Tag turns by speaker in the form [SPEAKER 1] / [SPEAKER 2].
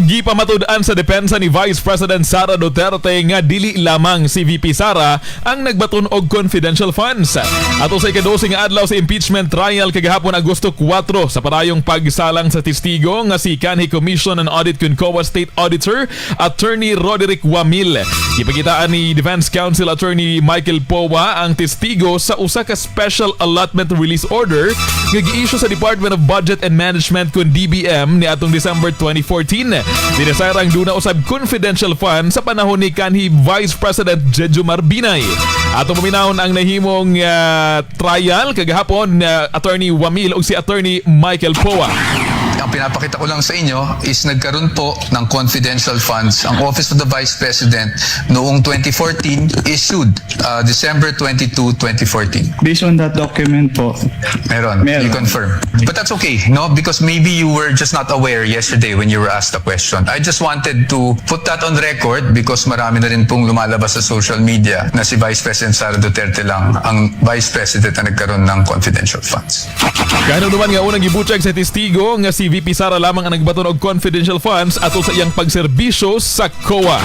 [SPEAKER 1] Gipamatud-an sa depensa ni Vice President Sara Duterte nga dili lamang si VP Sara ang nagbaton og confidential funds. Ato sa ikadose nga adlaw sa impeachment trial kagahapon, Agosto 4, sa padayong pagsalang sa testigo nga si kanhi Commission on Audit kun COA State Auditor Attorney Roderick Wamil. Gipakitaan ni Defense Counsel Attorney Michael Poa ang testigo sa usa ka Special Allotment Release Order nga gi-issue sa Department of Budget and Management kun DBM ni atong December 2014. Dinasayran duna usab confidential fund sa panahon ni kanhi Vice President Jejomar Binay. Atong paminawon ang nahimong trial kagahapon, Attorney Wamil ug si Attorney Michael Poa.
[SPEAKER 2] Ang pinapakita ko lang sa inyo is nagkaroon po ng confidential funds ang Office of the Vice President noong 2014, issued December 22, 2014.
[SPEAKER 3] Based on that document po.
[SPEAKER 2] Meron.
[SPEAKER 3] Meron.
[SPEAKER 2] You confirm. But that's okay, no? Because maybe you were just not aware yesterday when you were asked the question. I just wanted to put that on record because marami na rin pong lumalabas sa social media na si Vice President Sara Duterte lang ang Vice President na nagkaroon ng confidential funds.
[SPEAKER 1] Kahinumduman nga unang gibutyag sa testigo nga si VP Sara lamang ang nagbaton og confidential funds atol sa iyang pagserbisyo sa COA.